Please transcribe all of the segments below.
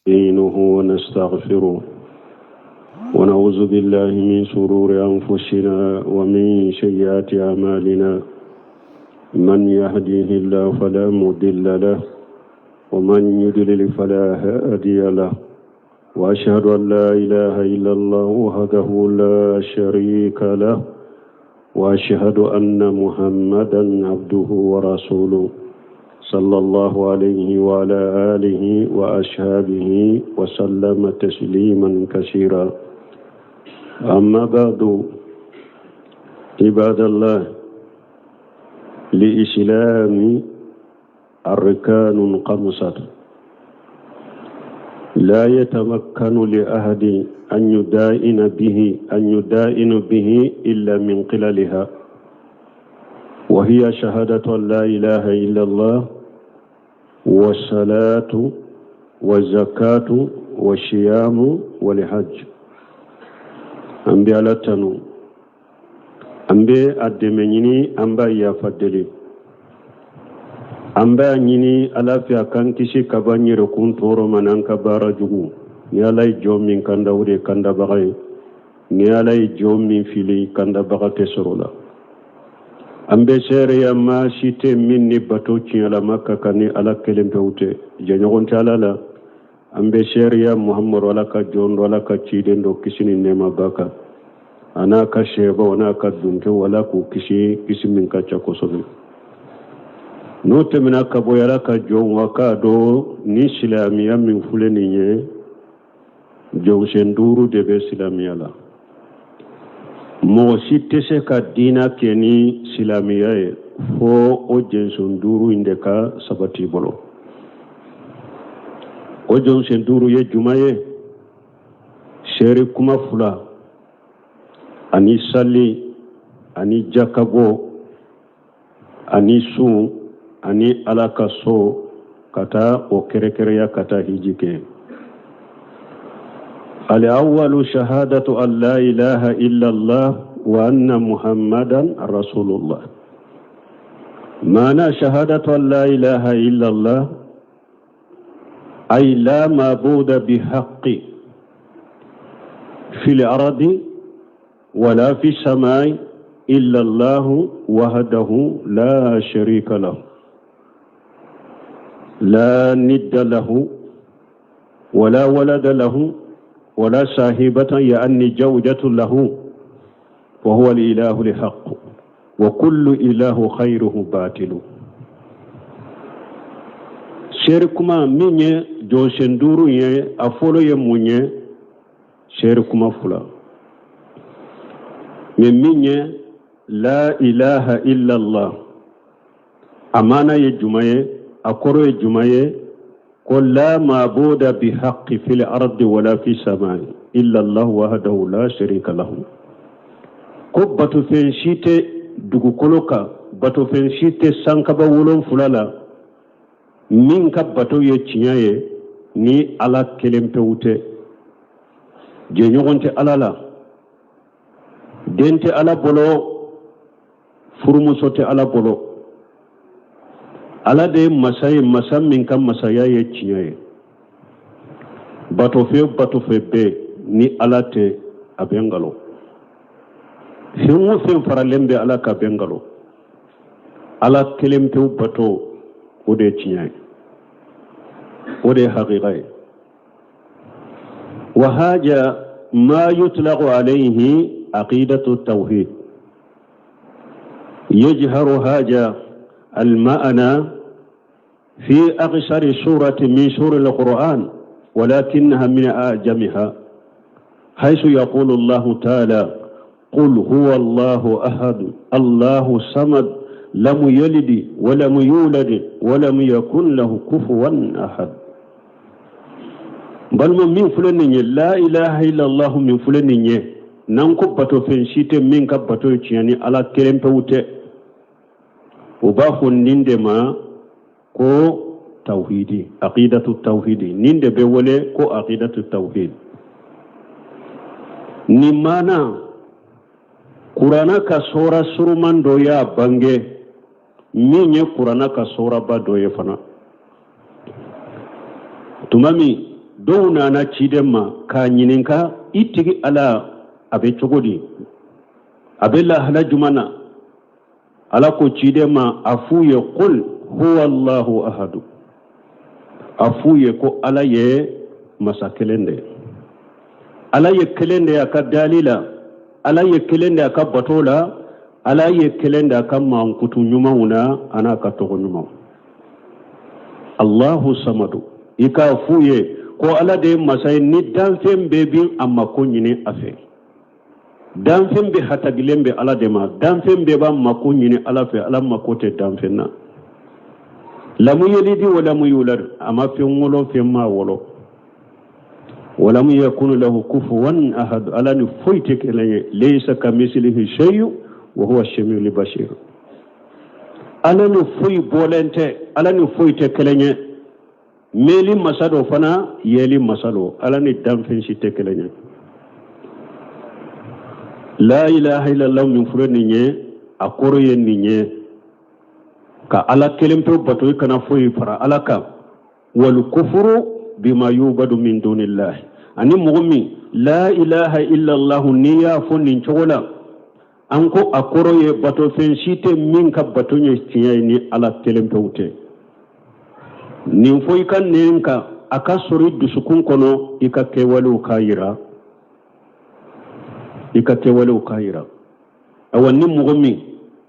نستعينه ونستغفره ونعوذ بالله من شرور أنفسنا ومن سيئات أعمالنا من يهديه الله فلا مضل له ومن يضلل فلا هادي له وأشهد أن لا إله إلا الله وحده لا شريك له وأشهد أن محمدا عبده ورسوله صلى الله عليه وعلى آله وأصحابه وسلم تسليما كثيرا أما بعد عباد الله لإسلام أركان خمسة لا يتمكن لأحد أن يدائن به أن يدائن به إلا من قللها وهي شهادة أن لا إله إلا الله والصلاة والزكاة والصيام والحج an bɛ ala tanu an bɛ a dɛmɛ ɲini an b'a yafa deli an b'a ɲini ala fɛ a k'an kisi ka bɔ an yɛrɛkun tɔɔrɔ ma n'an ka baara jugu ni ala ye jɔn min kanda o de ye kandabaga ye ni ala ye jɔn min fili kandabaga tɛ sɔrɔ la an bɛ seereya maa si tɛ min ni bato tiɲɛlama ka kan ni ala kelen pewu tɛ jɛɲɔgɔn tɛ ala la an bɛ seereya muhamadu ala ka jɔn don ala ka ciden don kisi ni nɛɛma b'a kan a n'a ka sɛbaw n'a ka dunkew ala k'u kisi kisi min ka ca kosɛbɛ n'o tɛmɛna ka bɔ ala ka jɔnw a k'a dɔn ni silamɛya min filɛ nin ye jɔsen duuru de bɛ silamɛya la mɔgɔ si tɛ se ka diina kɛ ni silamɛya ye fo o jɔsen duuru in de ka sabati i bolo o jɔsen duuru ye jumɛn ye seere kuma fila ani sali ani jakabɔ ani sun ani ala ka so ka taa o kɛrɛkɛrɛya ka taa hiji kɛ الأول شهادة أن لا إله إلا الله وأن محمدا رسول الله معنى شهادة أن لا إله إلا الله أي لا معبود بحق في الأرض ولا في السماء إلا الله وحده لا شريك له لا ند له ولا ولد له ولا صاحبة يعني جودة له وهو الإله الحق وكل إله خيره باطل seere kuma min ye jɔsen duuru ye a fɔlɔ ye mun ye seere kuma fila ye min ye la ilaha illallah a maana ye jumɛn ye a kɔrɔ ye jumɛn ye ko la mabuda bi haqqi fil ardi wala fi samai illa allah wahdahu la sharika lahu ko batofɛn si tɛ dugukolo kan batofɛn si tɛ sankaba wolonfila la min ka bato ye tiɲɛ ye ni ala kelen pewu tɛ jɛɲɔgɔn tɛ ala la den tɛ ala bolo furumuso tɛ ala bolo ala de ye masa ye masa min ka masaya ye tiɲɛ ye batofɛn o batofɛn bɛ ni ala tɛ a bɛ nkalon fɛn o fɛn faralen bɛ ala kan a bɛ nkalon ala kelen pewu bato o de ye tiɲɛ ye o de ye hakika ye wa haja ma yutlaqu alayhi aqidatu tawhid yajharu haja المعنى في أقصر سورة من سور القرآن ولكنها من أعجمها حيث يقول الله تعالى قل هو الله أحد الله الصمد لم يلد ولم يولد ولم يكن له كفوا أحد balima min filɛ nin ye la ilaha illallah min filɛ nin ye n'an ko batofɛn si tɛ min ka bato ye tiɲɛ ni ala kelen pewu tɛ o b'a fɔ nin de ma ko tawhidi aqidatu tawhidi nin de bɛ wele ko aqidatu tawhid nin maana kurana ka sora suruman dɔ y'a bange min ye kurana ka soraba dɔ ye fana tuma min Dɔw nana ciden ma k'a ɲininka, i tigi Ala, a bɛ cogo di, a bɛ lahala juman na? Ala ko ciden ma, a f'u ye qul huwa allahu ahadu, a f'u ye ko Ala ye masa kelen de ye, Ala ye kelen de ye a ka dali la, Ala ye kelen de a ka bato la, Ala ye kelen de a ka mankutu ɲumanw na an'a ka tɔgɔ ɲumanw. Allahu samadu, i k'a f'u ye ko Ala de ye masa ye ni danfɛn bɛɛ bi a mako ɲini a fɛ. Danfɛn bɛɛ hatagilen bɛ Ala de ma, danfɛn bɛɛ b'a mako ɲini Ala fɛ, Ala mako tɛ danfɛn na. Lamu yelidi wa lamu yulad, a ma fɛn wolo, fɛn m'a wolo. Walamu yakunu lahu kufuwan ahad, Ala ni foyi tɛ kelen ye. Laysa kamisilihi shay'un wa huwa samiul basir. Ala ni foyi bɔlen tɛ, Ala ni foyi tɛ kelen ye. Mɛnli masa dɔ fana, yeli masa dɔ, Ala ni danfɛn si tɛ kelen ye. La ilaha illallah min filɛ nin ye, a kɔrɔ ye nin ye, ka Ala kelen pe bato, i kana foyi fara Ala kan. Wal kufuru bima yubadu min dunillahi, ani mɔgɔ min la ilaha illallah n'i y'a fɔ nin cogo la, an ko a kɔrɔ ye batofɛn si tɛ min ka bato ye tiɲɛ ye ni Ala kelen pewu tɛ. Nin fɔ i ka nɛn kan, a ka sɔrɔ i dusukun kɔnɔ, i ka kɛwalew k'a yira, i ka kɛwalew k'a yira. Awa, ni mɔgɔ min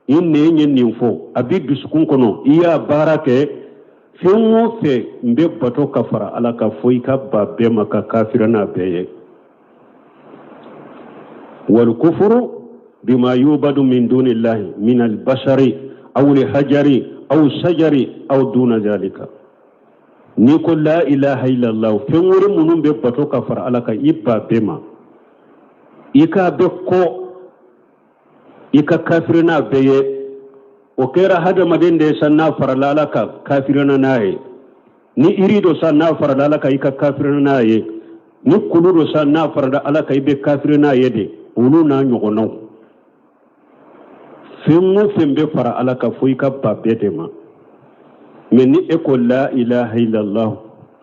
i nɛn ye nin fɔ, a b'i dusukun kɔnɔ, i y'a baara kɛ, fɛn o fɛn n bɛ bato ka fara Ala kan, fo i ka ban bɛɛ ma ka kafira n'a bɛɛ ye. Wal kufuru bima yubadu min dunillahi min albashari aw lhajari aw sajari aw duna zalika. N'i ko la ilaha illallah, fɛn wɛrɛ minnu bɛ bato ka fara Ala kan, i ban bɛɛ ma, i k'a bɛɛ kɔ, i ka kafiri n'a bɛɛ ye. O kɛra hadamaden de ye sa, n'a farala Ala kan, kafirina n'a ye. Ni iri dɔ sa, n'a farala Ala kan, i ka kafirina n'a ye. Ni kulu dɔ sa, n'a farala Ala kan, i bɛ kafiri n'a ye de. Olu n'a ɲɔgɔnnaw, fɛn o fɛn bɛ fara Ala kan, fo i ka ban bɛɛ de ma. Mɛ ni e ko la ilaha illallah,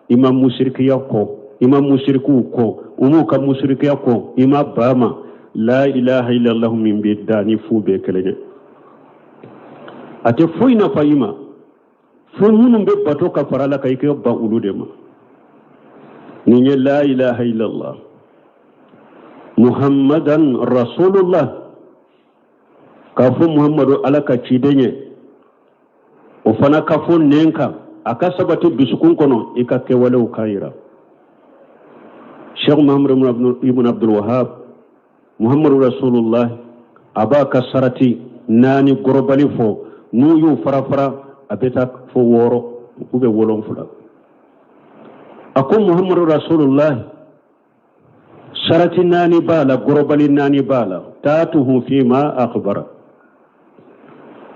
i ma musirikiya kɔ, i ma musirikiw kɔ, u m'u ka musirikiya kɔ, i ma ban ma, la ilaha illallah min bɛ da ni fu bɛɛ kelen ye, a tɛ foyi nafa i ma. Fo minnu bɛ bato ka fara Ala kan, i ka ban olu de ma. Nin ye la ilaha illallah muhammadan rasulullah, k'a fɔ Muhammadu Ala ka ciden ye, o fana ka fɔ nɛn kan, a ka sabati dusukun kɔnɔ, i ka kɛwalew k'a yira. Cheikh Muhammad ibn Abdul Wahab, Muhammadu rasulullah, a b'a ka sarati naani gɔrɔbali fɔ, n'u y'u fara fara, a bɛ taa fo 6 u bɛ 7. A ko Muhammadu rasulullah, sarati naani b'a la, gɔrɔbali naani b'a la. Taatuhu fima akhbara,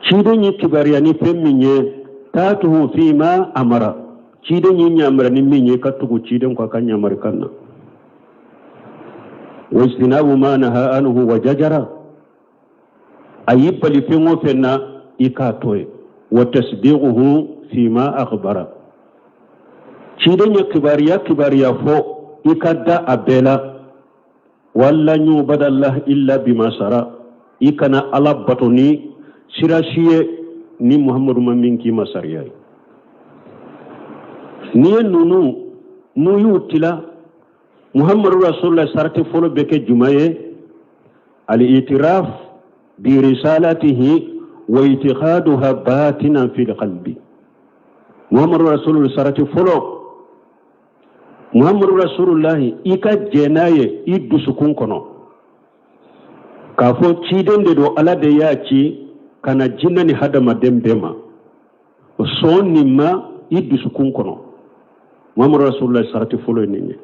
ciden ye kibaruya ni fɛn min ye. Taatuhu fima amara, ciden ye ɲamara ni min ye, ka tugu ciden kɔ a ka ɲamarikan na. Wajtinabu ma naha anhu wa jajara, a y'i bali fɛn o fɛn na, i k'a to yen. Wa tasdiquhu fima akhbara, ciden ye kibaruya kibaruya fɔ, i ka da a bɛɛ la. Wala yubadallah illa bima sara, i kana Ala bato ni sira si ye ni Muhammadu ma min k'i ma sariya ye. N'i ye ninnu n'u y'u tila, Muhammadu rasulullah sarati fɔlɔ bɛ kɛ jumɛn ye? Al-itiraf bi risalatihi wa itiqaduha batinan fil qalbi. Muhammadu rasulullah sarati fɔlɔ, Muhammadu rasulullah, i ka jɛn n'a ye i dusukun kɔnɔ k'a fɔ ciden de don, Ala de y'a ci ka na jinɛ ni hadamaden bɛɛ ma. O sɔn nin ma i dusukun kɔnɔ. Muhammadu rasulullah sarati fɔlɔ ye nin ye.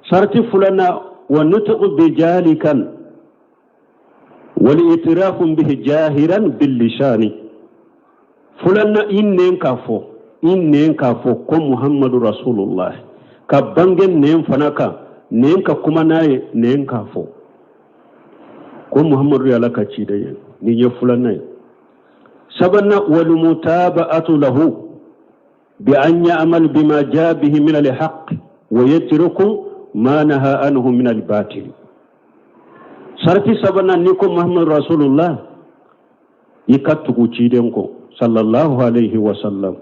Sarati filanan, wa nutqu bi jalikan wal itirafu bihi jahiran bil lisani. Filanan, i nɛn k'a fɔ, i nɛn k'a fɔ ko Muhammadu rasulullah, ka bange nɛn fana kan, nɛn ka kuma n'a ye, nɛn k'a fɔ ko Muhammadu ye Ala ka ciden ye. Nin ye filanan ye. Sabanan, wal mutaba'atu lahu bi an ya'mal bima jaa bihi min al haqq. Wa yatruku ma naha anhu min albatil. Sarati sabanan, n'i ko Muhammadu Rasulullah, i ka tugu ciden kɔ sallallahu alaihi wasallam.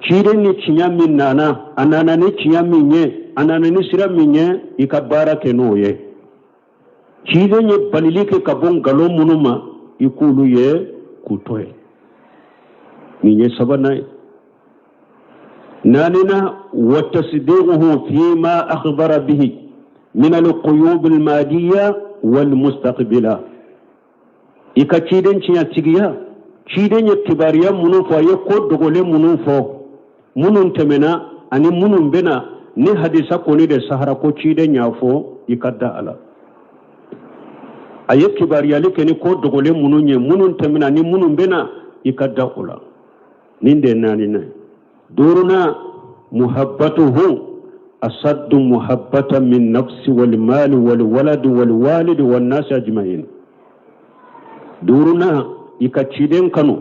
Ciden ni tiɲɛ min nana, a nana ni tiɲɛ min ye, a nana ni sira min ye, i ka baara kɛ n'o ye. Ciden ye balili kɛ ka bɔ nkalon minnu ma, i k'olu ye k'u to yen. Nin ye sabanan ye. Naaninan, wa tasdiquhu fima akhbara bihi min alquyub almadiya walmustaqbila. I ka ciden tiɲɛtigiya. Ciden ye kibaruya minnu fɔ, a ye ko dogolen minnu fɔ, minnu tɛmɛna ani minnu bɛna, ni hadisa kɔni de sahara ko ciden y'a fɔ, i ka da a la. A ye kibaruyali kɛ ni ko dogolen minnu ye, minnu tɛmɛna ni minnu bɛna, i ka da o la. Nin de ye naaninan ye. Duurunan, muhabbatuhu asaddu muhabbata min nafsi wal mali wal waladi wal walidi wan nasi ajma'in. Duurunan, i ka ciden kanu,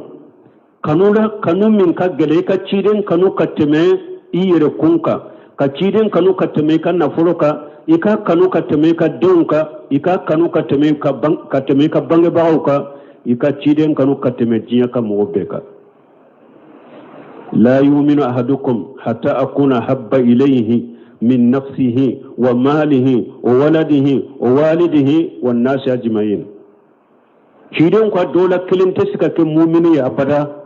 kanu la, kanu min ka gɛlɛn. I ka ciden kanu ka tɛmɛ i yɛrɛ kun kan, ka ciden kanu ka tɛmɛ i ka nafolo kan, i ka kanu ka tɛmɛ i ka denw kan, i ka kanu ka tɛmɛ i ka bangebagaw kan, i ka ciden kanu ka tɛmɛ diɲɛ ka mɔgɔ bɛɛ kan. La yuminu ahadukum hatta akuna habba ilayhi min nafsihi wa malihi wa waladihi wa walidihi wa nasi ajma'in. Ciden ko dɔ la kelen tɛ se ka kɛ mumini ye abada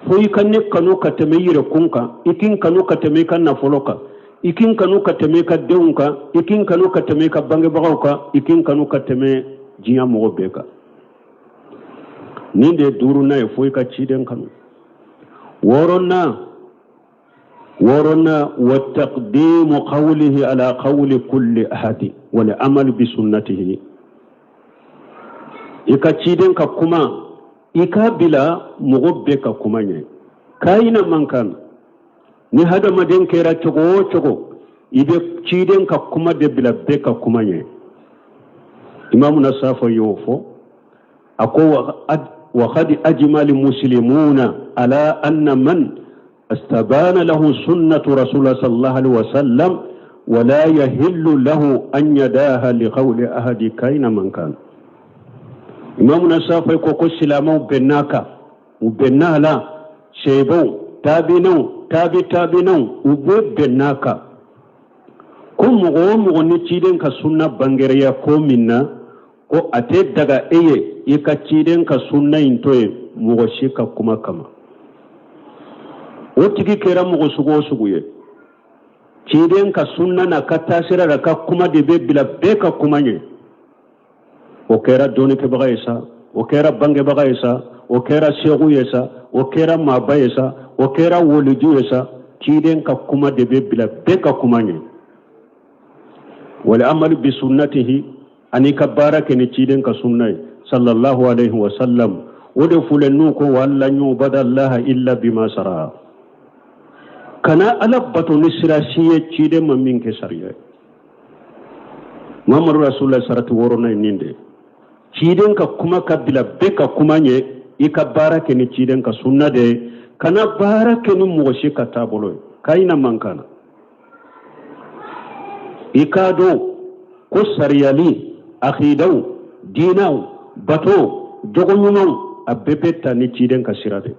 fo i ka ne kanu ka tɛmɛ i yɛrɛ kun kan, i k'i kanu ka tɛmɛ i ka nafolo kan, i k'i kanu ka tɛmɛ i ka denw kan, i k'i kanu ka tɛmɛ i ka bangebagaw kan, i k'i kanu ka tɛmɛ diɲɛ mɔgɔ bɛɛ kan. Nin de ye duurunan ye, fo i ka ciden kanu. Wɔɔrɔnan, wa taqdimu qawlihi ala qawli kulli ahadi wal amalu bi sunnatihi. I ka ciden ka kuma, i k'a bila mɔgɔ bɛɛ ka kuma ɲɛ, kayina man kan. Ni hadamaden kɛra cogo o cogo, i bɛ ciden ka kuma de bila bɛɛ ka kuma ɲɛ. Imamu na safa y'o fɔ, a ko wa qad ajma al muslimuna ala anna man astabana lahu sunnatu rasulullah sallallahu alaihi wasallam wala yahillu lahu an yadaha li qawli ahadi kaina man kan. Imamu na safa ko silamɛw bɛnn'a kan, u bɛnn'a la, seebaw, taabinaw, taabi taabinaw, u bɛɛ bɛnn'a kan ko mɔgɔ o mɔgɔ ni ciden ka sunna bangeriya ko min na, ko a tɛ daga e ye i ka ciden ka sunna in to yen mɔgɔ si ka kuma kama. O tigi kɛra mɔgɔ sugu o sugu ye, ciden ka sunna n'a ka taasira la ka kuma de bɛ bila bɛɛ ka kuma ɲɛ. O kɛra dɔnnikɛbaga ye sa, o kɛra bangebaga ye sa, o kɛra segu ye sa, o kɛra maaba ye sa, o kɛra woliju ye sa, ciden ka kuma de bɛ bila bɛɛ ka kuma ɲɛ. Wal amalu bi sunnatihi, ani ka baara kɛ ni ciden ka sunna ye sallallahu alaihi wa sallam. O de filɛ n'u ko wa lan yubada allaha illa bima sara. Kana Ala bato ni sira si ye ciden ma min kɛ sariya ye. Muhammadu Rasulullah sarati wɔɔrɔnan ye nin de ye: ciden ka kuma ka bila bɛɛ ka kuma ɲɛ, i ka baara kɛ ni ciden ka sunna de ye, kana baara kɛ ni mɔgɔ si ka taabolo ye kayina man kan na. I k'a dɔn ko sariyali, akidaw, diinaw, bato, jogo ɲumanw, a bɛɛ bɛ ta ni ciden ka sira de.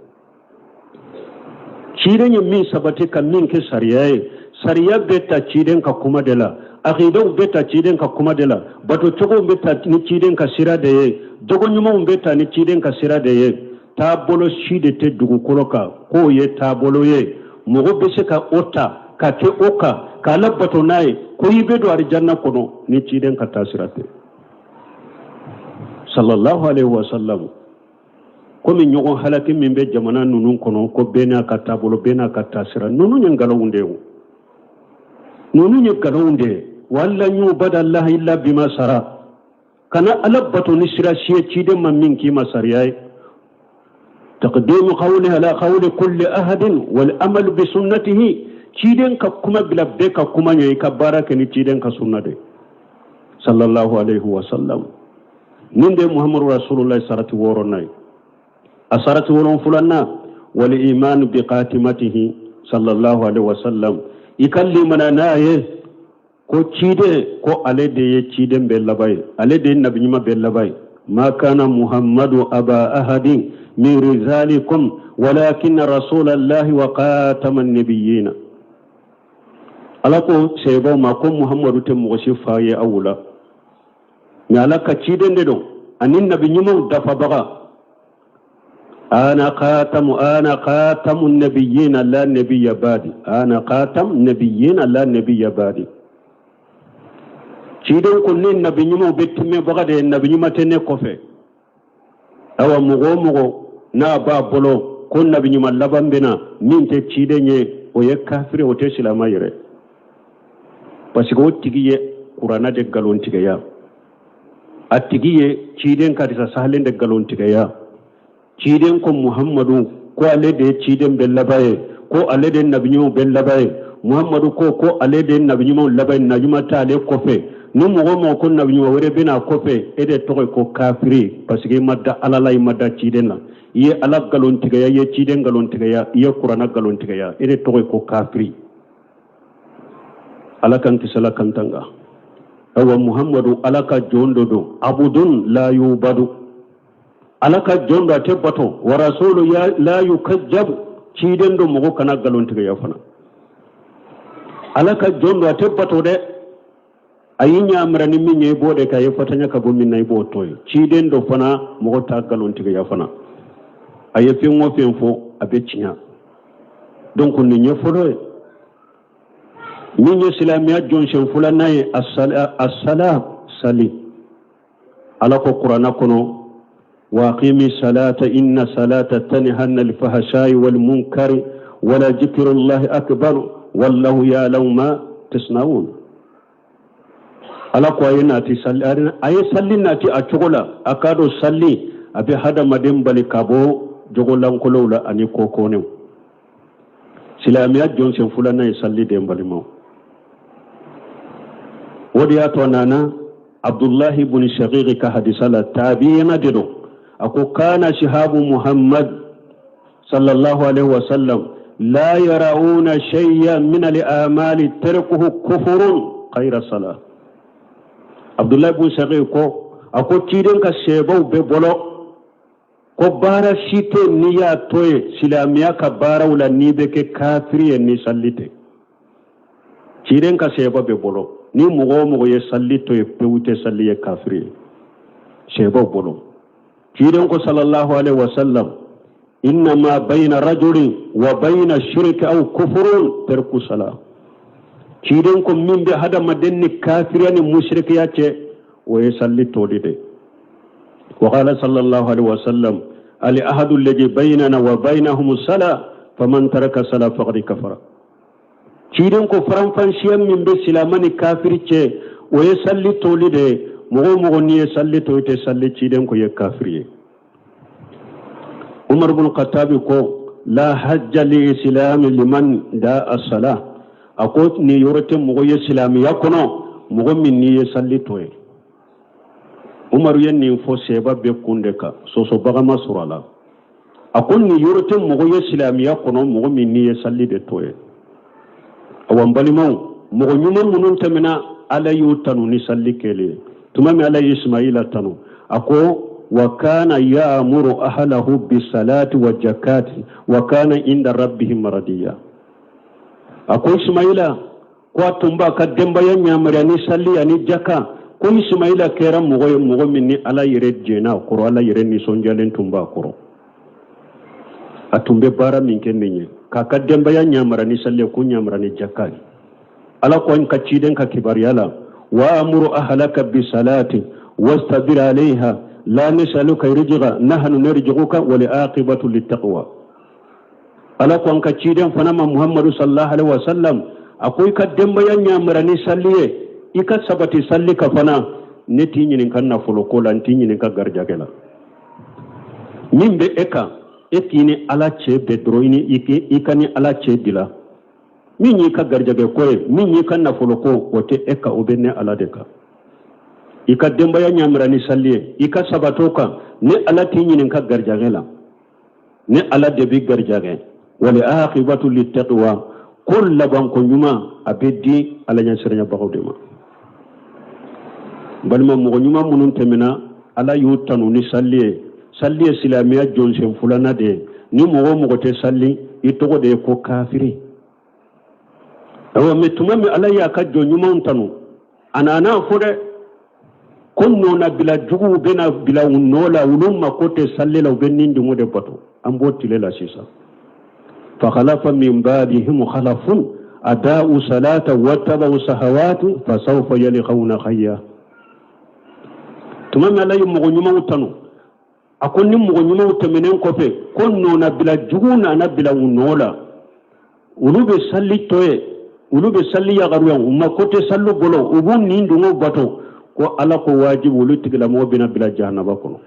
Ciden ye min sabati ka min kɛ sariya ye, sariya bɛ ta ciden ka kuma de la, akidaw bɛ ta ciden ka kuma de la, bato cogow bɛ ta ni ciden ka sira de ye, jogo ɲumanw bɛ ta ni ciden ka sira de ye. Taabolo si de tɛ dugukolo kan k'o ye taabolo ye mɔgɔ bɛ se ka o ta ka kɛ o kan k'a labato n'a ye ko i bɛ don arijanna kɔnɔ ni ciden ka taasira tɛ sallallahu alaihi wa sallam. Komi ɲɔgɔn halaki min bɛ jamana ninnu kɔnɔ, ko bɛɛ n'a ka taabolo, bɛɛ n'a ka taasira, ninnu ye nkalonw de ye o, ninnu ye nkalonw de ye. Wa lan yubada allaha illa bima sara. Kana Ala bato ni sira si ye ciden ma min k'i ma sariya ye. Taqdimu qawli ala qawli kulli ahadin wal amalu bi sunnatihi. Ciden ka kuma bila bɛɛ ka kuma ɲɛ, i ka baara kɛ ni ciden ka sunna de sallallahu alaihi wa sallam. Nin de ye Muhammadu Rasulullah sarati wɔɔrɔnan ye. A sarati wolonfilanan, wal iman bi khatimatihi sallallahu alaihi wa sallam. I ka limana n'a ye ko ciden ko ale de ye ciden bɛɛ laban ye, ale de ye nabi ɲuman bɛɛ laban ye. Ma kana Muhammadu aba ahadin min rizalikum walakinna rasulallahi wa khatama nabiyina. Ala ko sahabaw ma ko Muhammadu tɛ mɔgɔ si fa ye aw la, mais Ala ka ciden de don ani nabi ɲumanw dafabaga. Ana khatamu, ana khatamu nabiyina la nabiyya ba'di, ana khatamu nabiyina la nabiyya ba'di. Ciden ko ne nabi ɲumanw bɛɛ timɛbaga de ye, nabi ɲuman tɛ ne kɔfɛ. Awa, mɔgɔ o mɔgɔ n'a b'a bolo ko nabi ɲuman laban bɛ na min tɛ ciden ye, o ye kafiri, o tɛ silama yɛrɛ, parce que o tigi ye Kuranna de nkalontigɛya, a tigi ye ciden ka hadisa sahalen de nkalontigɛya. Ciden ko Muhammadu ko ale de ye ciden bɛɛ laban ye, ko ale de ye nabi ɲumanw bɛɛ laban ye. Muhammadu ko ko ale de ye nabi ɲumanw laban ye, nabi ɲuman t'ale kɔfɛ. Ni mɔgɔ o mɔgɔ ko nabi ɲuman wɛrɛ bɛna a kɔfɛ, e de tɔgɔ ye ko kafiri, parce que i ma da Ala la, i ma da ciden na, i ye Ala nkalontigɛya, i ye ciden nkalontigɛya, i ye Kuranna nkalontigɛya, e de tɔgɔ ye ko kafiri. Ala k'an kisi, Ala k'an tanga. Awa, Muhammadu Ala ka jɔn dɔ don, abudun la yubadu, Ala ka jɔn don, a tɛ bato. Wa rasulu la yukajjabu, ciden don, mɔgɔ kana nkalontigɛya fana. Ala ka jɔn don, a tɛ bato dɛ. A y'i ɲamara ni min ye, i b'o de kɛ. A ye fatanya ka bɔ min na, i b'o to yen. Ciden don fana, mɔgɔ t'a nkalontigɛya fana. A ye fɛn o fɛn fɔ, a bɛ tiɲɛ. Donc nin ye fɔlɔ ye. Min ye silamɛya jɔsen filanan ye, asala, sali. Ala ko Kuranna kɔnɔ: wa aqimi salata inna salata tanha anil fahsha'i wal munkari wala zikrullahi akbar wallahu ya'lamu ma tasna'un. Ala ko a ye nati sali, a ye sali nati a cogo la. A k'a dɔn sali a bɛ hadamaden bali ka bɔ jogolankolow la ani kokɔnɛw. Silamɛya jɔsen filanan ye sali den, balimaw. O de y'a to a nana Abdullahi bun Shaqiqi ka hadisa la, tabiina de don, a ko: kana shihabu Muhammad sallallahu alaihi wasallam la yarawuna shay'an min al-amali tarkuhu kufurun ghayra salah. Abdullahi bun Shaqiqi ko, a ko ciden ka sahabaw bɛɛ bolo ko baara si tɛ n'i y'a to yen silamɛya ka baaraw la n'i bɛ kɛ kafiri ye ni salli tɛ. Ciden ka sahaba bɛɛ bolo, ni mɔgɔ o mɔgɔ ye salli to yen pewu, tɛ salli ye, kafiri ye sahabaw bolo. Ciden ko sallallahu alaihi wasallam: innama bayna rajulin wa bayna shirki aw kufurun tarku salah. Ciden ko min bɛ hadamaden ni kafiriya ni musirikiya cɛ, o ye salli toli de. وقال صلى الله عليه وسلم: العهد الذي بيننا وبينهم الصلاة فمن ترك الصلاة فقد كفر. Ciden ko faranfansiya min bɛ silama ni kafiri cɛ, o ye salli toli de ye. Mɔgɔ o mɔgɔ n'i ye salli to, i tɛ salli, ciden ko ye kafiri ye. Umar bin Khattabi ko: la hajja li islami liman da as-salah. A ko ni yɔrɔ tɛ mɔgɔ ye silamɛya kɔnɔ, mɔgɔ min n'i ye salli to ye. Umaru ye nin fɔ sahaba bɛɛ kun de kan, sɔsɔbaga ma sɔrɔ a la. A ko nin yɔrɔ tɛ mɔgɔ ye silamɛya kɔnɔ, mɔgɔ min n'i ye salli de to ye. Awa, n balimaw, mɔgɔ ɲuman minnu tɛmɛna, Ala y'u tanu ni salli kɛlen ye. Tuma min Ala ye Ismaila tanu, a ko: wa kana ya'muru ahlahu bisalati wa jakati wa kana inda rabbihim maradiya. A ko Ismaila ko a tun b'a ka denbaya ɲamariya ni salli ani jaka. Ko Ismaila kɛra mɔgɔ ye, mɔgɔ min ni Ala yɛrɛ jɛnna a kɔrɔ, Ala yɛrɛ nisɔndiyalen tun b'a kɔrɔ. A tun bɛ baara min kɛ nin ye, k'a ka denbaya ɲamara ni salli ko ɲamara ni jaka ye. Ala ko an ka ciden ka kibaruya la: wa amuru ahlaka bisalati wastabir alayha la nasaluka rizqa nahnu narzuquka wal aqibatu littaqwa. Ala ko an ka ciden fana ma Muhammadu sallallahu alaihi wasallam, a ko i ka denbaya ɲamara ni salli ye, i ka sabati salli ka fana. Ne t'i ɲininka nafolo ko la, n t'i ɲininka garijɛgɛ la. Min bɛ e kan, e k'i ni Ala cɛ bɛɛ dɔrɔn, i ka ni Ala cɛ dila. Min y'i ka garijɛgɛ ko ye, min y'i ka nafolo ko, o tɛ e kan, o bɛ ne Ala de kan. I ka denbaya ɲamara ni salli ye, i ka sabat'o kan. Ne Ala t'i ɲininka garijɛgɛ la, ne Ala de b'i garijɛgɛ. Wal aqibatu littaqwa. Ko labanko ɲuman a bɛ di Ala ɲɛsiranyabagaw de ma. Balima, mɔgɔ ɲuman minnu tɛmɛna, Ala y'u tanu ni sali ye. Sali ye silamɛya jɔnsen filanan de ye. Ni mɔgɔ o mɔgɔ tɛ sali, i tɔgɔ de ye ko kafiri. Ayiwa, mɛ tuma min Ala y'a ka jɔn ɲumanw tanu, a nana fɔ dɛ ko nɔnabila juguw bɛna bila u nɔ la, olu mako tɛ sali la, u bɛ ni dungɔ de bato. An b'o tile la sisan. Fakhalafa min ba'dihim khalafun ada'u salata wattaba'u sahawati fasawfa yalqawna khayya. Tuma min Ala ye mɔgɔ ɲumanw tanu, a ko ni mɔgɔ ɲumanw tɛmɛnen kɔfɛ, ko nɔnabila juguw nana bila u nɔ la, olu bɛ sali to ye, olu bɛ sali yagaruya, u mako tɛ sali bolo, u b'u ni dungɔ bato. Ko Ala ko wajibi, olu tigilamɔgɔ bɛna bila jahanaba kɔnɔ.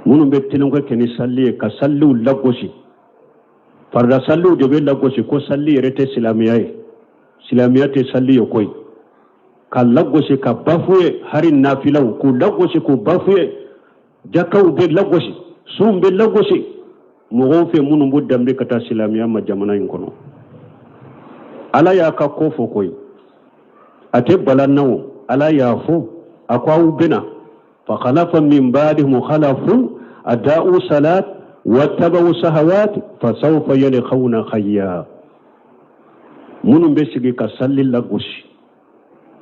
Minnu bɛ tulonkɛ kɛ ni sali ye, ka saliw lagosi, farida saliw de bɛ lagosi, ko sali yɛrɛ tɛ silamɛya ye, silamɛya tɛ sali ye koyi, ka lagosi ka bafuye, hari nafilaw k'u lagosi k'u bafuye, jakaw bɛ lagosi, sunw bɛ lagosi mɔgɔw fɛ minnu b'u danbe ka taa silamɛya ma jamana in kɔnɔ. Ala y'a ka ko fɔ koyi, a tɛ bala na o. Ala y'a fɔ, a ko aw bɛna fakhalafa min ba'dihim khalafun ada'u salat wattaba'u sahawat fasawfa yalqawna khayya. Minnu bɛ sigi ka sali lagosi,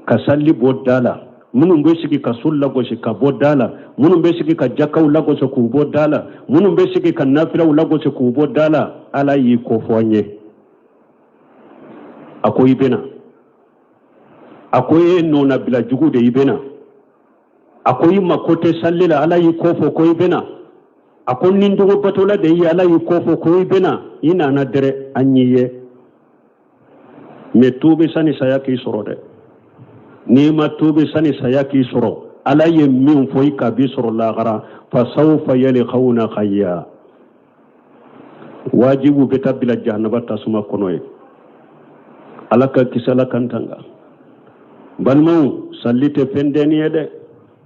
ka sali bɔ da la, minnu bɛ sigi ka sun lagosi ka bɔ da la, minnu bɛ sigi ka jakaw lagosi k'u bɔ da la, minnu bɛ sigi ka nafilaw lagosi k'u bɔ da la, Ala y'i ko fɔ an ye. A ko i bɛna, a ko e ye nɔnabila jugu de, i bɛna. A ko i mako tɛ sali la, Ala y'i ko fɔ ko i bɛna. A ko ni dungɔ batola de ye, Ala y'i ko fɔ ko i bɛna. I nana dɛrɛ, an y'i ye. Mɛ tuubi sani saya k'i sɔrɔ dɛ. N'i ma tuubi sani saya k'i sɔrɔ, Ala ye min fɔ i ka b'i sɔrɔ lahara, fasawfa yalqawna khayya, wajibu bɛ taa bila jahanaba tasuma kɔnɔ ye. Ala ka kisi, Ala k'an tanga. Balimaw, sali tɛ fɛn dennin ye dɛ.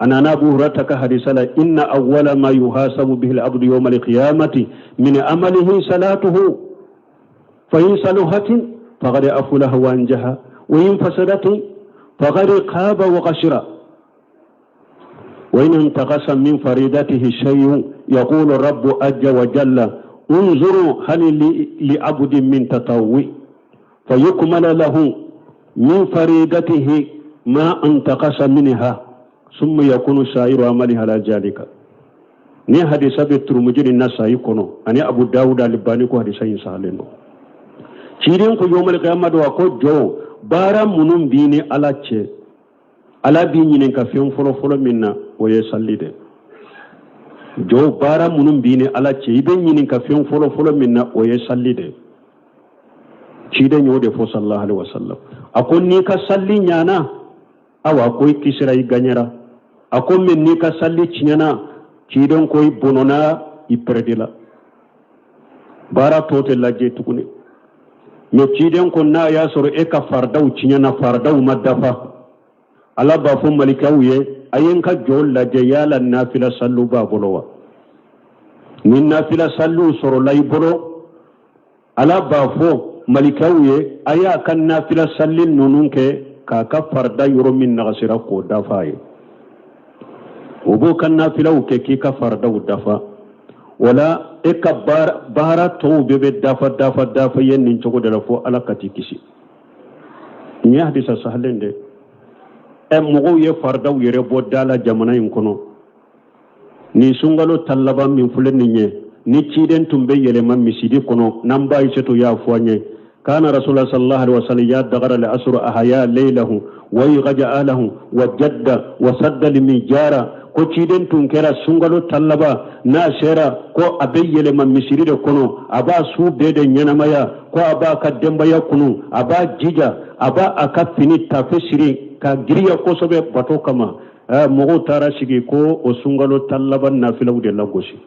A nana Abu Hurata ka hadisa la: inna awwala ma yuhasabu bihi al-abdu yawma al-qiyamati min amalihi salatuhu, fa in saluhatin faqad aflaha wa anjaha, wa in fasadatin faqad khaba wa khasira, wa in intaqasa min faridatihi shay'un yaqulu rabbu azza wa jalla unzuru hal li abdin min tatawwi fayukmala lahu min faridatihi ma intaqasa minha summa yakunu sa'iru amalihi ala zalika. Ni hadisa bɛ Turumuji ni Nasayi kɔnɔ ani Abu Dawuda. Alibani ko hadisa in sahalen don. Ciden ko yawmal qiyamah don, a ko jɔn, baara minnu b'i ni Ala cɛ, Ala b'i ɲininka fɛn fɔlɔ-fɔlɔ min na, o ye sali de. Jɔn, baara minnu b'i ni Ala cɛ, i bɛ ɲininka fɛn fɔlɔ-fɔlɔ min na, o ye sali de. Ciden y'o de fɔ, sallallahu alaihi wasallam. A ko n'i ka sali ɲana, awa, ko i kisira, i gaɲɛra. A ko mɛ n'i ka sali tiɲɛna, ciden ko i bɔnɔna, i pɛrɛdila, baara tɔ tɛ lajɛ tuguni. Mɛ ciden ko n'a y'a sɔrɔ e ka faridaw tiɲɛna, faridaw ma dafa, Ala b'a fɔ malikaw ye: a ye n ka jɔn lajɛ, yala nafila saliw b'a bolo wa? Ni nafila saliw sɔrɔla i bolo, Ala b'a fɔ malikaw ye: a y'a ka nafila sali ninnu kɛ k'a ka farida yɔrɔ min nagasira k'o dafa a ye. O b'o ka nafilaw kɛ k'i ka faridaw dafa. Wala e ka baara tɔw bɛɛ bɛ dafa dafa dafa ye nin cogo de la fo Ala ka t'i kisi. Nin ye hadisa sahalen de. Ɛ, mɔgɔw ye faridaw yɛrɛ bɔ da la jamana in kɔnɔ. Nin sunkalo ta laban min filɛ nin ye, ni ciden tun bɛ yɛlɛma misidi kɔnɔ, n'an ba Ayisetu y'a fɔ an ye: kana rasulullah sallallahu alaihi wasallam ya dagara li asru ahaya laylahu wa yugaja ahlahu wa jadda wa sadda limijara. Ko ciden tun kɛra sunkalo ta laban n'a sera, ko a bɛ yɛlɛma misiri de kɔnɔ, a b'a su bɛɛ de ɲɛnamaya, ko a b'a ka denbaya kunu, a b'a jija, a b'a a ka fini tafe siri ka giriya kosɛbɛ bato kama. Mɔgɔw taara sigi ko o sunkalo ta laban nafilaw de lagosi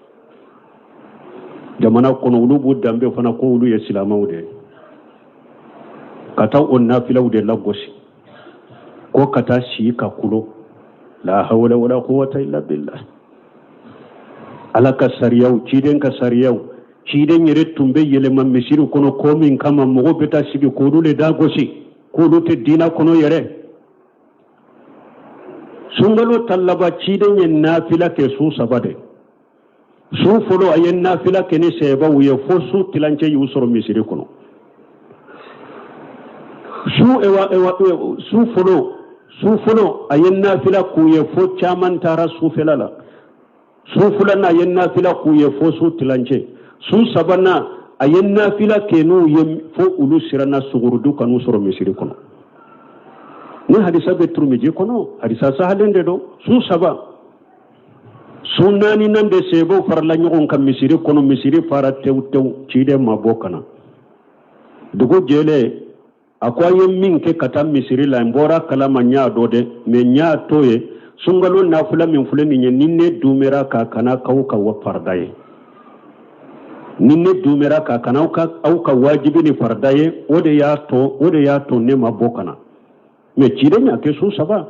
jamana kɔnɔ. Olu b'u danbe fana ko olu ye silamɛw de ye, ka taa o nafilaw de lagosi, ko ka taa si ka kulo. La hawla wala quwwata illa billah. Ala ka sariyaw, ciden ka sariyaw. Ciden yɛrɛ tun bɛ yɛlɛma misiri kɔnɔ ko min kama, mɔgɔw bɛ taa sigi k'olu le da gosi, k'olu tɛ diina kɔnɔ yɛrɛ. Sunkalo ta laban, ciden ye nafila kɛ su saba de. Su fɔlɔ, a ye nafila kɛ ni sahabaw ye fo su tilancɛ y'u sɔrɔ misiri kɔnɔ. Su ewa ewa su fɔlɔ, su fɔlɔ a ye nafila k'u ye fo caman taara sufɛla la. Su filanan, a ye nafila k'u ye fo su tilancɛ. Su sabanan, a ye nafila kɛ n'u ye fo olu siranna sugurudu kan'u sɔrɔ misiri kɔnɔ. Ni hadisa bɛ Turumiji kɔnɔ, hadisa sahalen de don. Su saba, su naaninan de, sahabaw farala ɲɔgɔn kan misiri kɔnɔ. Misiri fara tewu tewu, ciden ma bɔ ka na. Dugu jɛlen, a ko a ye min kɛ ka taa misiri la, n bɔra kalama, n y'a dɔn dɛ, mɛ n y'a to ye. Sunkalo nafila min filɛ nin ye, ni ne dumera k'a kana k'aw ka farida ye, ni ne dumera k'a kana aw ka wajibi ni farida ye, o de y'a to, o de y'a to ne ma bɔ ka na. Mɛ ciden y'a kɛ su saba.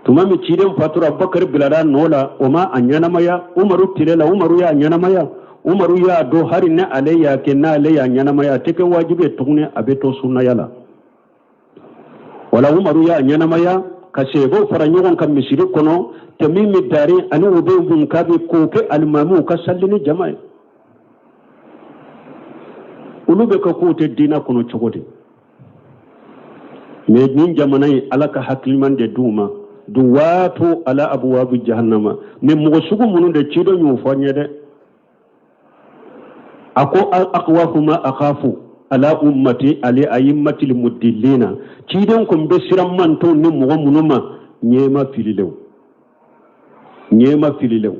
Tuma min ciden fatura, Abubakar bilara nɔ la, o ma a ɲɛnamaya. Umaru tile la, Umaru y'a ɲɛnamaya. Umaru y'a dɔn hari ni ale y'a kɛ, n'ale y'a ɲɛnamaya, a tɛ kɛ wajibi ye tuguni, a bɛ to sunnaya la. Wala Umaru y'a ɲɛnamaya ka sahabaw fara ɲɔgɔn kan misiri kɔnɔ, Tamimi Dari ani Ubayi bun Kabi k'o kɛ alimamiw ka sali ni jama ye. Olu bɛ kɛ k'u tɛ diinɛ kɔnɔ cogo di? Mɛ nin jamana in, Ala ka hakiliman de d'u ma. Duwatu ala abuwabi jahannama. Mɛ mɔgɔ sugu minnu de, ciden y'o fɔ n ye dɛ. A ko akhwafu ma akhafu ala ummati ali ayimmatil mudillina. Ciden ko n bɛ siran mantɔn ni mɔgɔ minnu ma, ɲɛma fililenw, ɲɛma fililenw.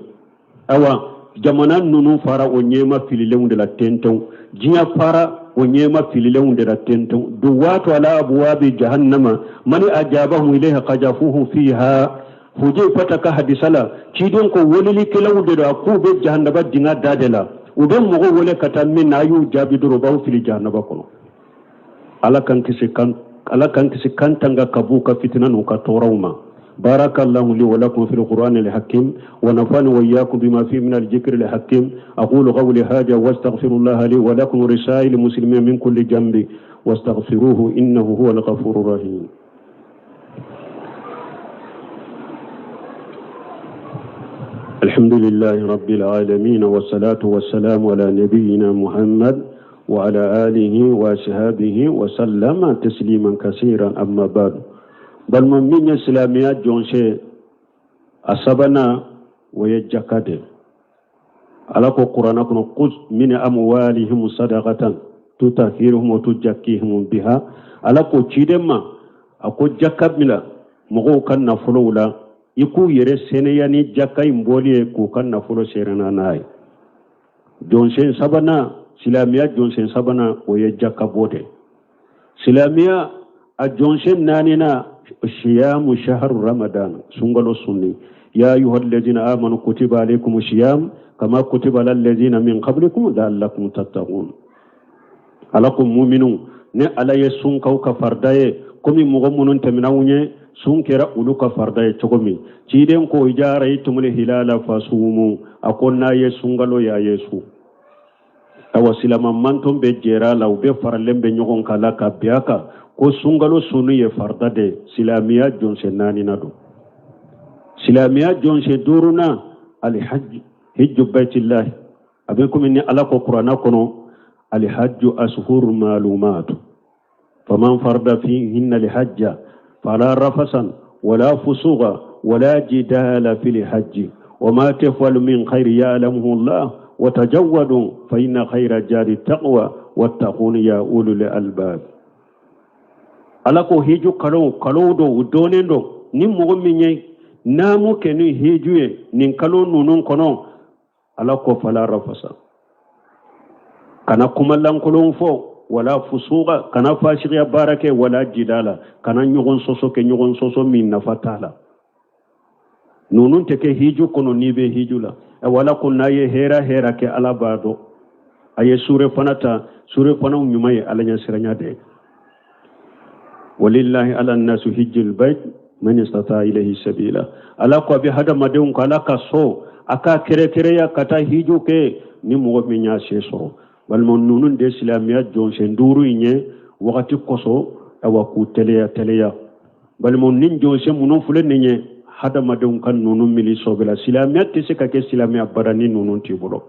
Awa, jamana ninnu fara o ɲɛma fililenw de la tentɔn, diɲɛ fara o ɲɛma fililenw de la tentɔn. Duwatu ala abuwabi jahannama mani ajabahum ilayha kajafuhu fiha. Hujayfata ka hadisa la, ciden ko welelikɛlaw de don, a k'u bɛ jahannaba dinga da de la. U bɛ mɔgɔ wele ka taa min na, a y'u jaabi dɔrɔn, u b'aw fili jahannaba kɔnɔ. Ala k'an kisi kan, Ala k'an kisi k'an tanga ka b'u ka fitina n'u ka tɔɔrɔw ma. بارك الله لي ولكم في القرآن الحكيم ونفعني وإياكم بما فيه من الذكر الحكيم. أقول قولي هذا واستغفر الله لي ولكم ولسائر المسلمين من كل ذنب واستغفروه إنه هو الغفور الرحيم. الحمد لله رب العالمين والصلاة والسلام على نبينا محمد وعلى آله وأصحابه وسلم تسليما كثيرا. أما بعد، balima min ye silamɛya jɔnse a sabanan, o ye jaka de. Ala ko Kuranna kɔnɔ: khuz min amwalihim sadaqatan tutahhiruhum wa tuzakkihim biha. Ala ko ciden ma, a ko jaka bila mɔgɔw ka nafolow la, i k'u yɛrɛ sɛnɛya ni jaka in bɔli ye, k'u ka nafolo sɛrɛnna n'a ye. Jɔnsen sabanan, silamɛya jɔnsen sabanan, o ye jaka bɔ de. Silamɛya a jɔnsen naaninan, siyamu shahru Ramadan, sunkalo sunni. Ya ayuha alladhina amanu kutiba alaykum siyam kama kutiba ala alladhina min qablikum la'allakum tattaqun. Ala ko muminu, ne Ala ye sun k'aw ka farida ye komi mɔgɔ minnu tɛmɛna aw ɲɛ, sun kɛra olu ka farida ye cogo min. Ciden ko iza ra'aytumul hilala fasumu. A ko n'a ye sunkalo ye, a ye sun. Awa, silama mantɔn bɛɛ jɛra la, u bɛɛ faralen bɛ ɲɔgɔn kan la ka bɛn a kan ko sunkalo sunni ye farida de. Silamɛya jɔnsen naaninan don. Silamɛya jɔnsen duurunan, alihajj, hijju baytillahi. A bɛ komi ni Ala ko Kuranna kɔnɔ: alihajju ashuru malumatu faman farada fihinna alihajja fala rafasan wala fusuqa wala jidala fil hajji wama taf'alu min khayri ya'lamuhu Allah wa tajawwadu fa inna khayra jadi taqwa wattaquni ya ulul albab. Ala ko hiju kalo kalo do, u dɔnnen don. Ni mɔgɔ min ye naamu kɛ ni hiju ye nin kalo ninnu kɔnɔ, Ala ko fala rafasa, kana kuma lankolon fɔ, wala fusuka, kana fasikiya baara kɛ, wala jidala, kana ɲɔgɔn sɔsɔ kɛ, ɲɔgɔn sɔsɔ min nafa t'a la. Ninnu tɛ kɛ hiju kɔnɔ n'i bɛ hiju la. Wala ko n'a ye hɛrɛ hɛrɛ kɛ, Ala b'a dɔn. A ye sure fana ta, sure fanaw ɲuman ye Ala ɲɛsiranya de ye. Walillahi ala nasu hijjul bayt man istata ilayhi sabila. Ala ko a bɛ hadamadenw ko Ala ka so, A k'a kɛrɛkɛrɛya ka taa hiju kɛ ni mɔgɔ min y'a se sɔrɔ. Balima, ninnu de silamɛya jɔsen duuru in ye wagati kosɔn, awa, k'u teliya teliya. Balima, ni jɔsen minnu filɛ nin ye, hadamadenw ka ninnu mili sɔbɛ la. Silamɛya tɛ se ka kɛ silamɛya bara ni ninnu t'i bolo.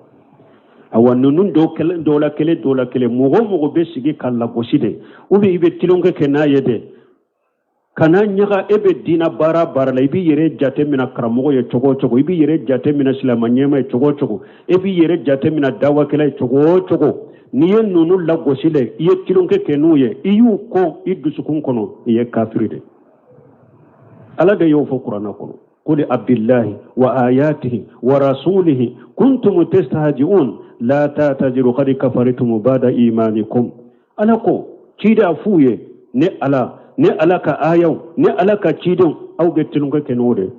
Awa, ninnu dɔw kelen, dɔw la kelen, dɔw la kelen, mɔgɔ o mɔgɔ bɛ sigi ka lagosi de, ou bien i bɛ tulonkɛ kɛ n'a ye de, kana ɲaga. E bɛ diina baara baara la, i b'i yɛrɛ jate mina karamɔgɔ ye cogo o cogo, i b'i yɛrɛ jate mina silama ɲɛma ye cogo o cogo, e b'i yɛrɛ jate mina dawakɛla ye cogo o cogo, n'i ye ninnu lagosi le, i ye tulonkɛ kɛ n'u ye, i y'u kɔn i dusukun kɔnɔ, i ye kafiri de. Ala de y'o fɔ kuranna kɔnɔ: Qul abillahi wa ayatihi wa rasulihi kuntum tastahzi'un la ta'taziru qad kafartum ba'da imanikum. Ala ko ciden f'u ye: ne Ala, ne Ala ka ayaw, ne Ala ka cidenw, aw bɛ tulonkɛ kɛ n'o de,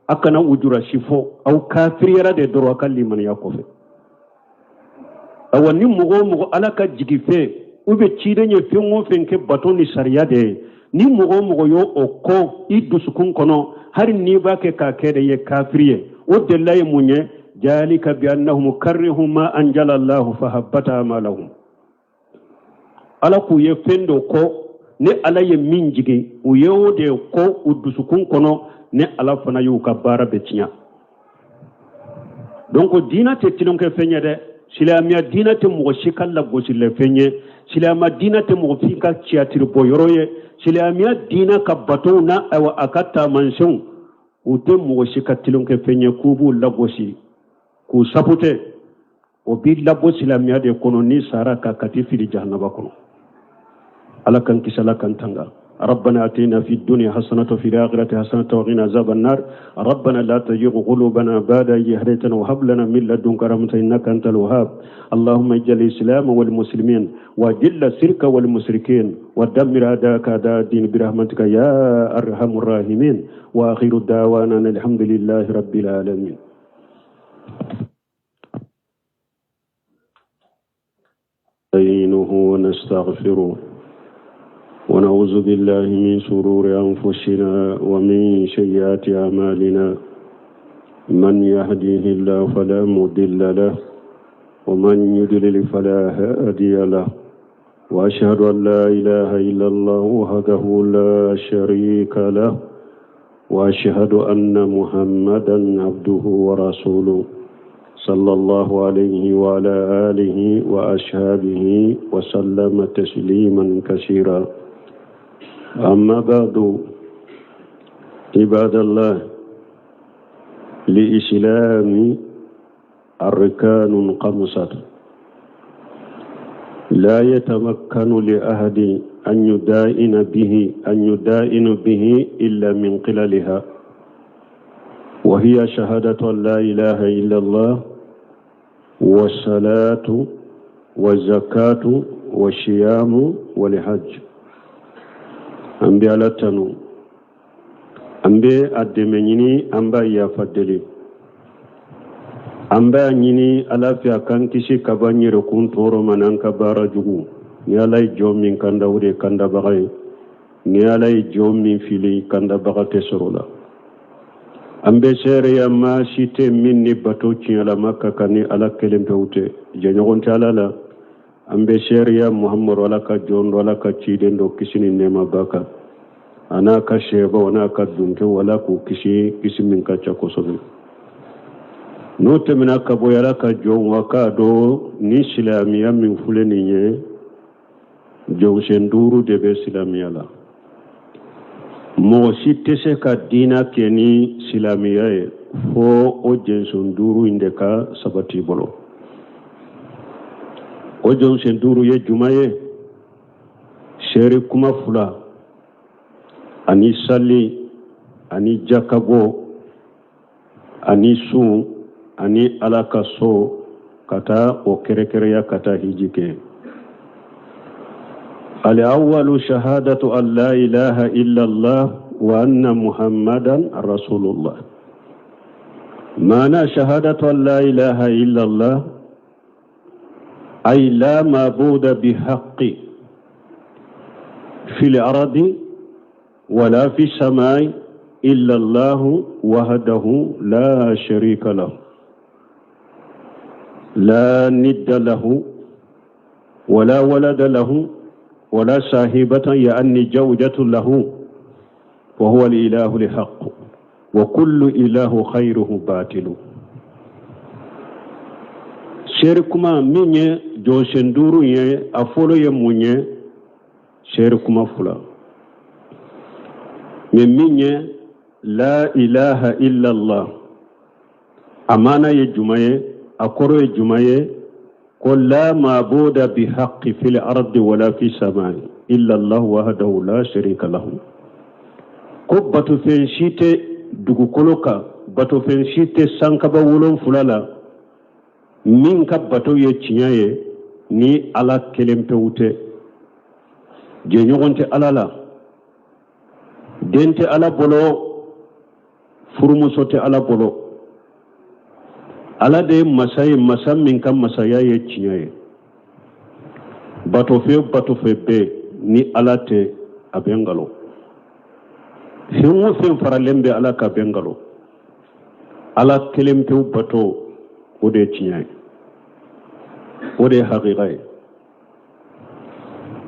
a kana ujura si fɔ, aw kafiriyara de dɔrɔn a ka limaniya kɔfɛ. Awa, ni mɔgɔ o mɔgɔ Ala ka jigi fɛn u bɛ ciden ye fɛn o fɛn kɛ bato ni sariya de ye, ni mɔgɔ o mɔgɔ y'o o kɔn i dusukun kɔnɔ, hali n'i b'a kɛ k'a kɛ de, ye kafiri ye. O delila ye mun ye? Jalika bi annahum karihu ma anjala Allahu fahabbata amalahum. Ala k'u ye fɛn dɔ kɔn, ne Ala ye min jigin, u ye o de kɔn u dusukun kɔnɔ, ne Ala fana y'u ka baara bɛɛ tiɲɛ. Donc diina tɛ tulonkɛ fɛn ye dɛ. Silamɛya diina tɛ mɔgɔ si ka lagosilɛ fɛn ye. Silamɛya diina tɛ mɔgɔ si ka tiyatiri bɔ yɔrɔ ye. Silamɛya diina ka batow n'a, ayiwa, a ka taamasiyɛnw, u tɛ mɔgɔ si ka tulonkɛ fɛn ye k'u b'u lagosi k'u sapotɛ. O b'i labɔ silamɛya de kɔnɔ, n'i sara ka t'i fili jahanaba kɔnɔ. Ala k'an kisi, Ala k'an tanga. ربنا اتنا في الدنيا حسنة وفي الآخرة حسنة وقنا عذاب النار. ربنا لا تزغ قلوبنا بعد إذ هديتنا وهب لنا من لدنك رحمة إنك أنت الوهاب. اللهم اجعل الإسلام والمسلمين، وأذل الشرك والمشركين، ودمر أعداءك أعداء الدين برحمتك يا أرحم الراحمين. وآخر دعوانا الحمد لله رب العالمين. نستعينه ونستغفره ونعوذ بالله من شرور أنفسنا ومن سيئات أعمالنا. من يهديه الله فلا مضل له، ومن يضلل فلا هادي له. وأشهد أن لا إله إلا الله وحده لا شريك له، وأشهد أن محمدا عبده ورسوله، صلى الله عليه وعلى آله وأصحابه وسلم تسليما كثيرا. أما بعد، عباد الله، للإسلام أركان خمسة لا يتمكن لأحد أن يدائن به إلا من خلالها، وهي شهادة أن لا إله إلا الله، والصلاة، والزكاة، والصيام، والحج. An bɛ Ala tanu, an bɛ a dɛmɛ ɲini, an b'a yafa deli, an b'a ɲini Ala fɛ a k'an kisi ka bɔ an yɛrɛkun tɔɔrɔ ma n'an ka baara jugu. Ni Ala ye jɔn min kanda, o de ye kandabaga ye. Ni Ala ye jɔn min fili, kandabaga tɛ sɔrɔ la. An bɛ seereya maa si tɛ min ni bato tiɲɛlama ka kan ni Ala kelen pewu tɛ, jɛɲɔgɔn tɛ Ala la. An bɛ seereya Muhamadu, Ala ka jɔn dɔ, Ala ka ciden dɔ, kisi ni nɛɛma ba kan, a n'a ka sɛbaw, n'a ka dunkew, Ala k'u kisi, kisi min ka ca kosɛbɛ. N'o tɛmɛna ka bɔ, Ala ka jɔn wa, k'a dɔn ni silamɛya min filɛ nin ye, jɔsen duuru de bɛ silamɛya la. Mɔgɔ si tɛ se ka diina kɛ ni silamɛya ye fo o jɔsen duuru in de ka sabati bolo. O jɔsen duuru ye juma ye? Seere kuma fila, ani sali, ani jakabɔ, ani sun, ani Ala ka so ka taa o kɛrɛkɛrɛya ka taa hiji kɛ. الأول شهادة أن لا إله إلا الله وأن محمدا رسول الله. معنى شهادة أن لا إله إلا الله، أي لا معبود بحق في الأرض ولا في السماء illa allahu wahdahu la sharika lahu la nidda lahu wala walada lahu wala sahibatan ya'ni zawjatu lahu wa huwa al-ilahu al-haqq wa kullu ilahu khayruhu batilu. Seere kuma min ye jɔsen duuru ye, a fɔlɔ ye mun ye? Seere kuma fila mais min ye la ilaha illallah, a maana ye juma ye, a kɔrɔ ye juma ye? Ko la mabuda bi haqqi fil ardi wala fi samai illa allah wahdahu la sharika lahu. Ko batofɛn si tɛ dugukolo kan, batofɛn si tɛ sankaba wolonfula la min ka bato ye tiɲɛ ye ni Ala kelen pewu tɛ. Jɛɲɔgɔn tɛ Ala la, den tɛ Ala bolo, furumuso tɛ Ala bolo. Ala de ye masa ye, masa min ka masaya ye tiɲɛ ye. Batofɛn batofɛn bɛɛ ni Ala tɛ, a bɛ nkalon. Fɛn o fɛn faralen bɛ Ala kan, bɛ nkalon. Ala kelen pewu bato, o de ye tiɲɛ ye, o de ye hakika ye.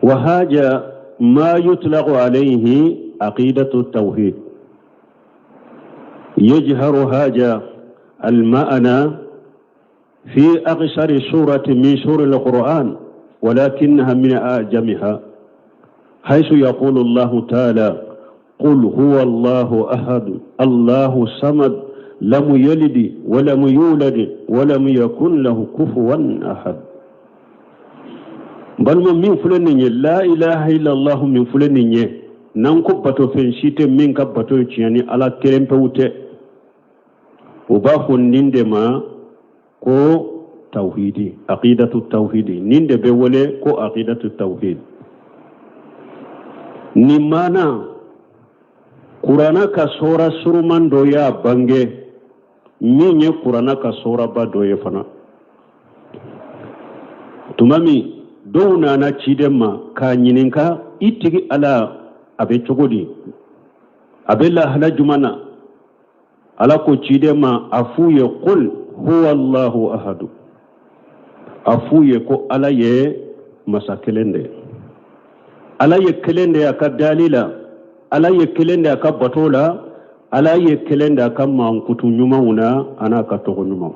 Wa haja ma yutlaqu alayhi aqidatu tawhid yajharu haja al-ma'na في أقصر سورة من سور القرآن ولكنها من أعجمها حيث يقول الله تعالى قل هو الله أحد الله الصمد لم يلد ولم يولد ولم يكن له كفوا أحد. Balima, min filɛ nin ye, la ilaha illallah min filɛ nin ye, n'an ko batofɛn si tɛ min ka bato ye tiɲɛ ni Ala kelen pewu tɛ, o b'a fɔ nin de ma ko tawhidi, aqidatu tawhidi. Nin de bɛ wele ko aqidatu tawhid. Nin maana, Kurana ka sora suruman dɔ y'a bange, min ye Kurana ka soraba dɔ ye fana. Tuma min dɔw nana ciden ma k'a ɲininka: i tigi Ala, a bɛ cogo di? A bɛ lahala jumɛn na? Ala ko ciden ma: a f'u ye qul huwa allahu ahadu, a f'u ye ko Ala ye masa kelen de ye, Ala ye kelen de ye a ka dali la, Ala ye kelen de a ka bato la, Ala ye kelen de a ka mankutu ɲumanw na an'a ka tɔgɔ ɲumanw.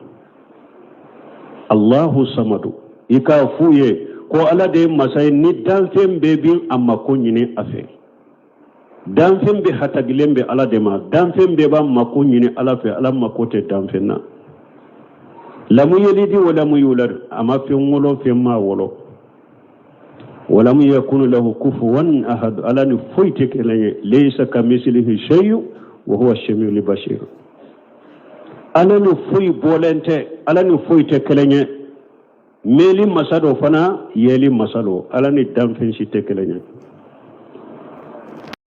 Allahu samadu, i k'a f'u ye ko Ala de ye masa ye ni danfɛn bɛɛ bi a mako ɲini a fɛ. Danfɛn bɛɛ hatagilen bɛ Ala de ma, danfɛn bɛɛ b'a mako ɲini Ala fɛ, Ala mako tɛ danfɛn na. Lamu yelidi wa lamu yulad, a ma fɛn wolo, fɛn ma wolo. Walamu yakunu lahu kufuwan ahad, Ala ni foyi tɛ kelen ye. Laysa kamisilihi shay'un wa huwa samiul basir. Ala ni foyi bɔlen tɛ, Ala ni foyi tɛ kelen ye. Mɛnli masa dɔ fana, yeli masa dɔ, Ala ni danfɛn si tɛ kelen ye.